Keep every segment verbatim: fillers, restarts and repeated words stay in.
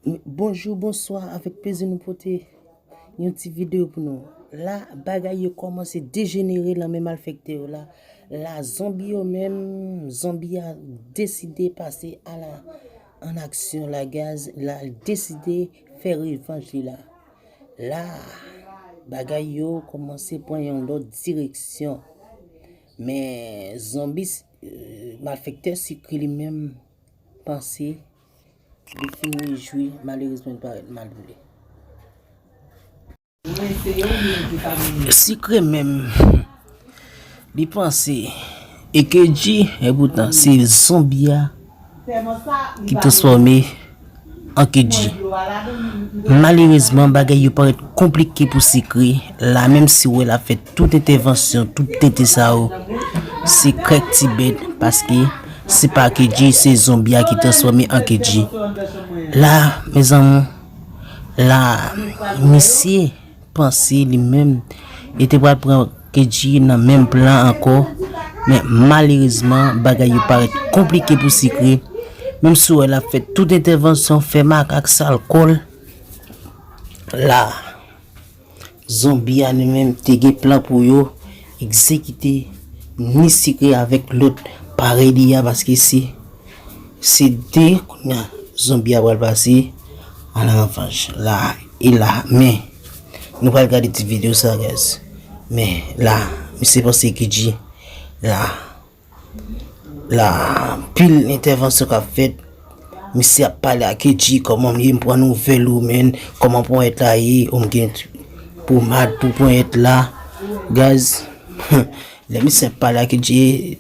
Bonjou, bonswa, avèk plezi nou pote yon ti videyo pou nou. La, bagay yo kòmanse dejenere nan men malfektè yo la. La, zonbi yo menm, zonbi a deside pase a la, an aksyon la, guys. La, l deside fè revanj li la. La, bagay yo kòmanse pran yon lòt direksyon. Men zonbi, eh, malfektè sikre li menm panse li fin rejwi, malerezman li parèt mal pou li. Sikre menm, li panse e Kedji, epoutan se zonbi a ki transfòme an Kedji. Malerezman, bagay yo parèt konplike pou Sikre la, menm si w wè l ap fè tout entèvansyon, tout tenten sa yo, se kèk ti bèt, paske se pa Kedji, se zonbi a ki transfòme an Kedji. La, mezanmi, la, misye panse li menm, li te pral pran Kedji nan menm plan ankò, men malerezman, bagay yo parèt konplike pou Sikre. Menm si w wè l ap fè tout entèvansyon, fè makak sal kò l. La, zonbi a li menm te gen plan pou yo egzekite ni Sikre avèk lòt parèy li a, paske se, se de kounye a zonbi a pral pase an revanj. La, e la, men, nou pral gade ti videyo sa, guys. Men, la, misye panse Kedji, la, la, anpil entèvansyon k ap fèt. Misye ap pale a Kedji, kòman m ye, m pran nouvèl ou, men, kòman ponyèt la ye, ou m gen pomad pou ponyèt la. Guys, lè misye ap pale a Kedji,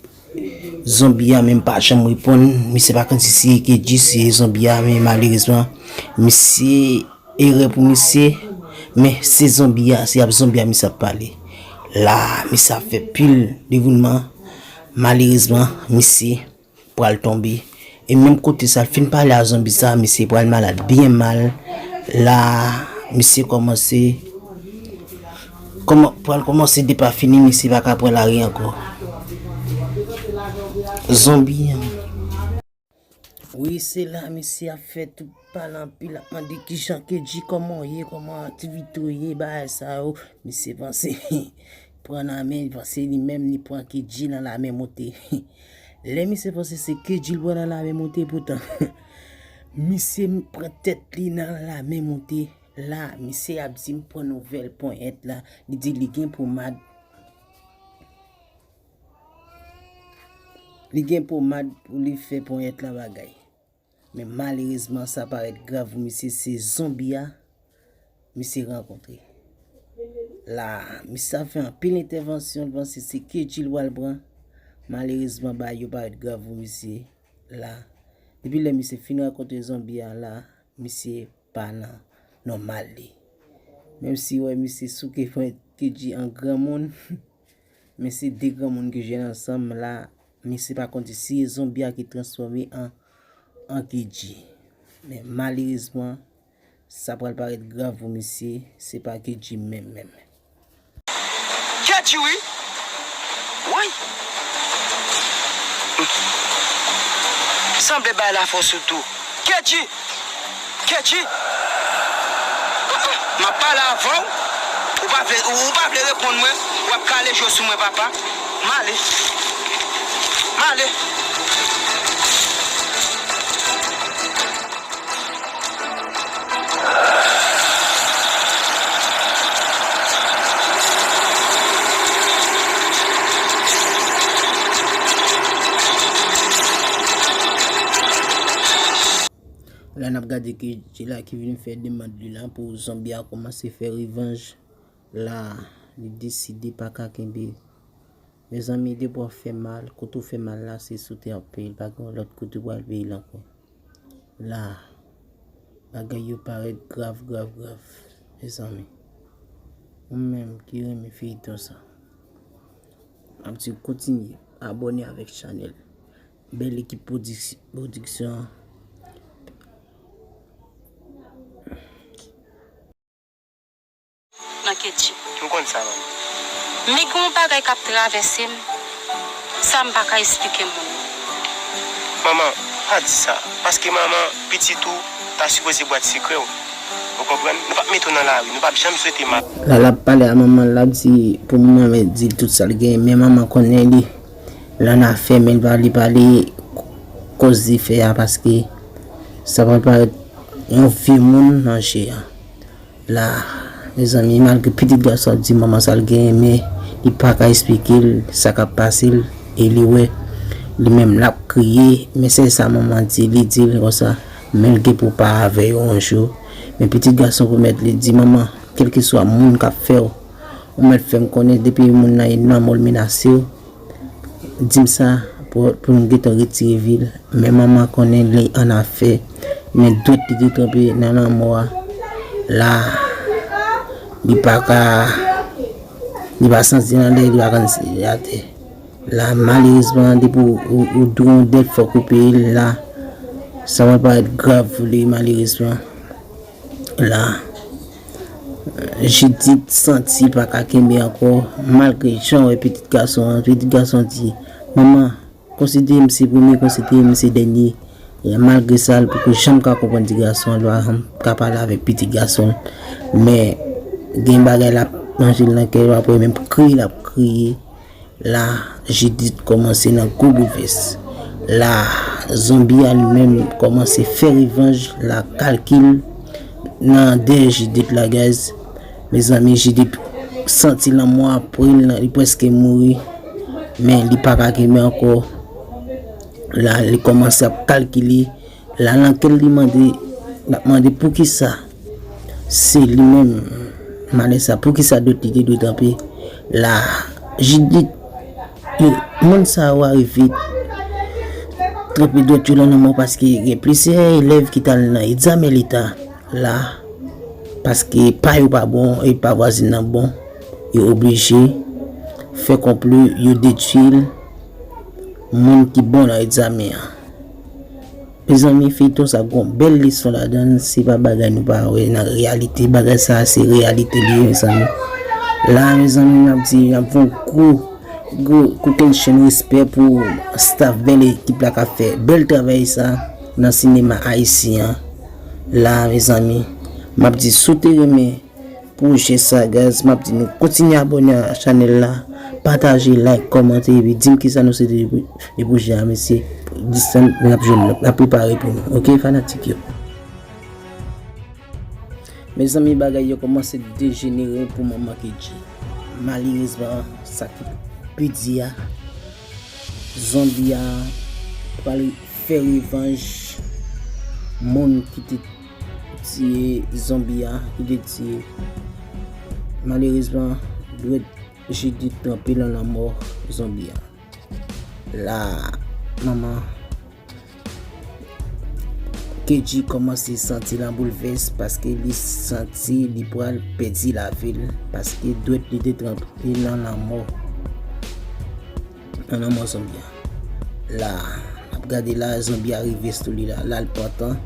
zonbi a menm pa janm reponn. Misye pa konn si se Kedji, si se zonbi a, men malerezman, misye, erè pou misye, men se zonbi a, se ap zonbi a misye ap pale. La, misye ap fè pil devoulman. Malerezman, misye pral tonbe. E menm kote sa, l fin pale a zonbi sa, misye pral malad byen mal. La, misye kòmanse, kòman, pral kòmanse depafini, misye pa ka pran lari ankò. Zonbi an. Wi, se la misye ap fè tout pale anpil, ap mande kijan Kedji, kòman w ye, kòman aktivite w ye, bagay sa yo. Misye panse pran nan men, panse li menm li pran Kedji nan lamen moute. Lè misye panse se Kedji l pran nan lamen moute, poutan misye pran tèt li nan lamen moute. La, misye ap di m pran nouvèl ponyèt la. Li di li gen pomad. Li gen pomad pou li fè ponyèt la bagay. Men malerezman, sa parèt grav pou misye, se zonbi a misye rankontre. La, misye ap fè anpil entèvansyon, l panse se Kedji l pral pran. Malerezman, bagay yo parèt grav pou misye. La, depi lè misye fin rankontre zonbi a la, misye pa nan nòmal li. Menm si w wè misye souke ponyèt Kedji an granmoun, men se de granmoun ki jwenn ansanm la, misye pa konn si se zonbi a ki transfòme an, an Kedji. Men malerezman, sa pral parèt grav pou misye, se pa Kedji menm menm. Kedji wi. Woy. Sanble bay la fòs ou tou. Kedji. Kedji. M ap pale avè w. Ou pa vle, ou pa vle reponn mwen. W ap kale je w sou mwen, papa. M ale. M ale. La n ap gade Kedji la ki vin fè demann li la pou zonbi a kòmanse fè revanj. La, li deside pa ka kenbe. Mezanmi, depi w ap fè mal, kote w fè mal la, se sou tè w ap peye l, pa gen yon lòt kote w pral peye l ankò. La, bagay yo parèt grav, grav, grav, mezanmi. Ou menm ki renmen feyton sa, m ap di w kontinye abòne avèk chanèl Bèl Ekip Pwodiksi-, Pwodiksyon an. Nan Kedji. M konn sa, manman. Men gen yon bagay k ap travèse m, sa m pa ka esplike moun. Manman, pa di sa, paske manman, pitit ou, pa sipoze bwat sekrè w. Ou konprann? Nou p ap mete w nan lari. Nou p ap janm swete mal. La l ap pale a manman l, l ap di pou manman di l tout sa l genyen, men manman konnen li lan afè, men li pa li pale koz li fè a, paske sa pral parèt yon vye moun nan je a. La, mezanmi, malgre pitit gason ap di manman sa l genyen, men li pa ka esplike l sa k ap pase l, e li wè li menm l ap kriye, men sèl sa manman di, li di l konsa, men l gen pou pa avè yo yon jou. Men pitit gason pwomèt li di, manman, kèlkeswa moun k ap fè w, ou mèt fè m konnen depi moun nan e nan mò l menase w, di m sa pou, pou m gentan retire vi l. Men manman konnen li an afè, men dwèt li te tranpe nan lanmò a. La, li pa ka, li pa santi nan lè, li pa konn si li atè. La, malerezman, depi ou, ou, ou dwe yon dèt, fòk ou peye l la. Sa va parèt grav pou li, malerezman. La, Jidit santi pa ka kenbe ankò, malgre jan wè pitit gason an. Pitit gason di, manman, konsidere m se premye, konsidere m se dènye. E malgre sa, l poko janm ka konprann ti gason an, l pa janm ka pale avèk pitit gason l. Men, gen bagay l ap ranje l nan kè l, apre menm kriye l ap kriye. La, Jidit kòmanse nan gwo boulvès. La, zonbi a li menm kòmanse fè revanj, la kalkil nan dèyè Jidit la, guys. Mezanmi, Jidit santi lanmò a pre l, li prèske mouri. Men li pa ka kenbe ankò. La, li kòmanse ap kalkile. La, nan kè l li mande, l ap mande poukisa se li menm, malè sa, poukisa dwèt li te dwe tranpe. La, Jidit, yo, moun sa yo arive tranpe dwèt yo lan lanmò, paske gen plizyè elèv ki t al nan egzamen leta la, paske pa yo pa bon e pa vwazin nan bon, yo oblije fè konplo, yo detwi l, moun ki bon nan egzamen an. Mezanmi, feyton sa gon bèl leson ladan l, se pa bagay nou pa wè nan reyalite. Bagay sa se reyalite li ye, mezanmi. La, mezanmi, m ap di, m ap fè yon gwo, gwo kokennchenn respè pou staff, bèl ekip la k ap fè bèl travay sa nan sinema ayisyen an. La, mezanmi, m ap di, si w te renmen pwojè sa, guys, m ap di nou kontinye abòne a chanèl la, pataje, like, kòmante, epi di m kisa nou swete de, de pwojè a, mesye. Disan n ap jwenn, n ap prepare pou nou. Oke, fanatik yo. Mezanmi, bagay yo kòmanse dejenere pou manman Kedji. Malerezman, sa ki pi di a, zonbi a pral fè revanj moun ki te tiye zonbi a, ki te tiye. Malerezman, dwèt Jidit tranpe lan lanmò zonbi a. La, manman Kedji kòmanse santi l an boulvès paske li santi li pral pèdi lavi l paske dwèt li te tranpe lan lanmò, lan lanmò zonbi a. La, n ap gade la, zonbi a rive sou li la. La, l pantan.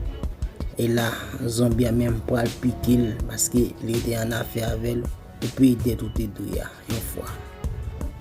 E la, zonbi a menm pral pike l paske li te an afè avè l. Ou peye dèt ou te dwe a yon fwa.